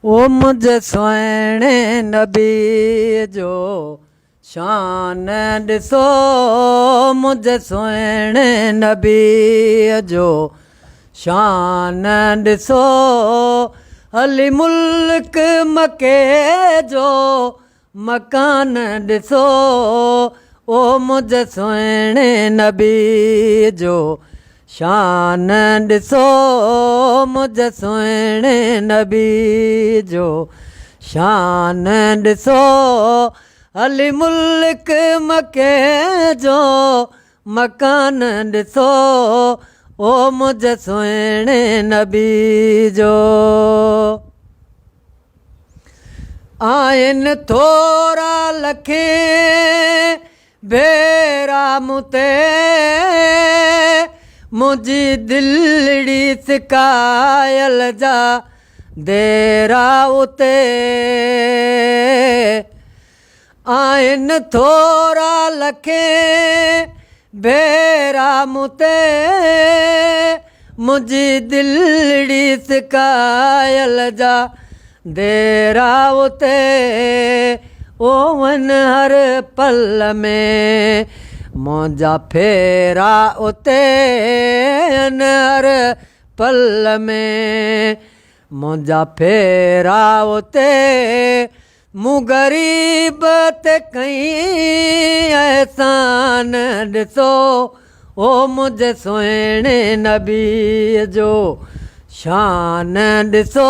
او منهنجي سهڻي نبي جو شان ڏسو منهنجي سهڻي نبي جو شان ڏسو علي ملڪ مڪي جو مڪان ڏسو او منهنجي سهڻي نبي جو شان ڏسو منهنجي سهڻي نبي جو شان ڏسو علي ملڪ مڪي جو مڪان ڏسو او منهنجي سهڻي نبي جو. آهن ٿورا لکين ڀيرا مون تي منهنجي دلڙي سڪايل جا ديرا اتي آهن ٿورا لکين ڀيرا مون تي منهنجي دلڙي سڪايل جا ديرا اتي اوهن هر پل ۾ منهنجا ڦيرا اتي هر پل ۾ منهنجا ڦيرا اتي مون غريب تي ڪئين احسان ڏسو او منهنجي سهڻي نبي جو شان ڏسو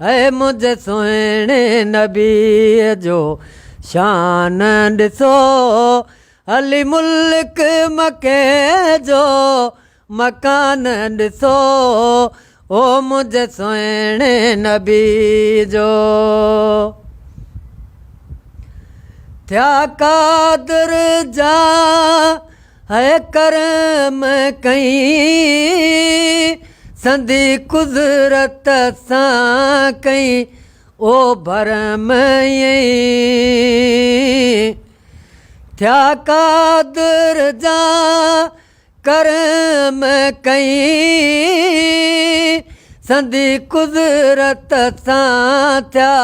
اي منهنجي سهڻي نبي جو شان ڏسو علي ملڪ مڪي جو مڪان ڏسو او منهنجي سهڻي نبي جو. ٿيا قادر جا هي ڪرم ڪئين سندي قدرت سان ڪئين او ڀرم ائين. ٿيا قادر جا ڪرم ڪئين سندي قدرت سان ٿيا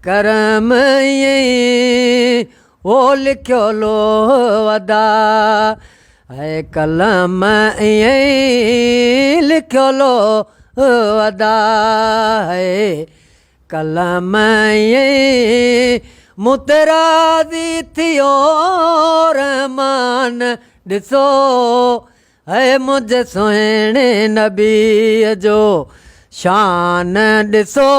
ڪرم ائين او لکيو لوح ادا اي قلم ائين لکيو لوح ادا اي قلم ائين مون تي راضي ٿيو رحمان ڏسو اي منهنجي سهڻي نبي جو شان ڏسو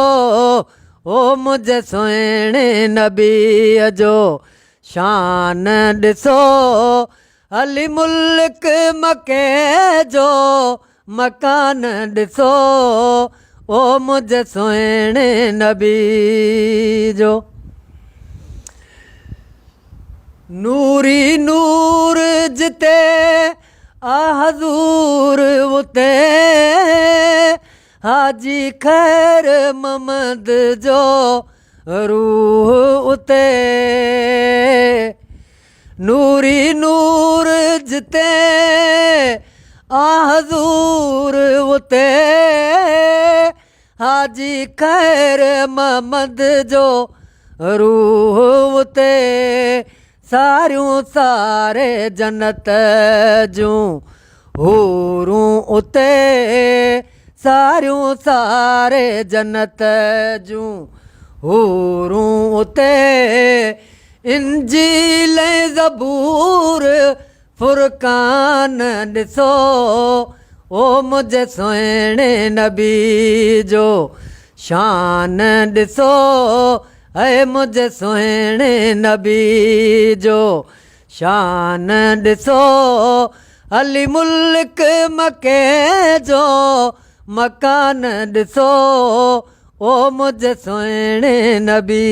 او منهنجي سهڻي نبي جو شان ڏسو علي ملڪ مڪي جو مڪان ڏسو او منهنجي سهڻي نبي جو. نوري نور جتي آ حضور اتي حاجي خير محمد جو روح اتي. نوري نور جتي آ حضور اتي حاجي خير محمد جو روح اتي ساريون ساري جنت جون حورون اتي ساريون ساري جنت جون حورون اتي انجيل ۽ زبور فرقان ڏسو او منهنجي سهڻي نبي جو شان ڏسو اي منهنجي سهڻي نبي جو شان ڏسو علي ملڪ مڪي جو مڪان ڏسو او منهنجي سهڻي نبي.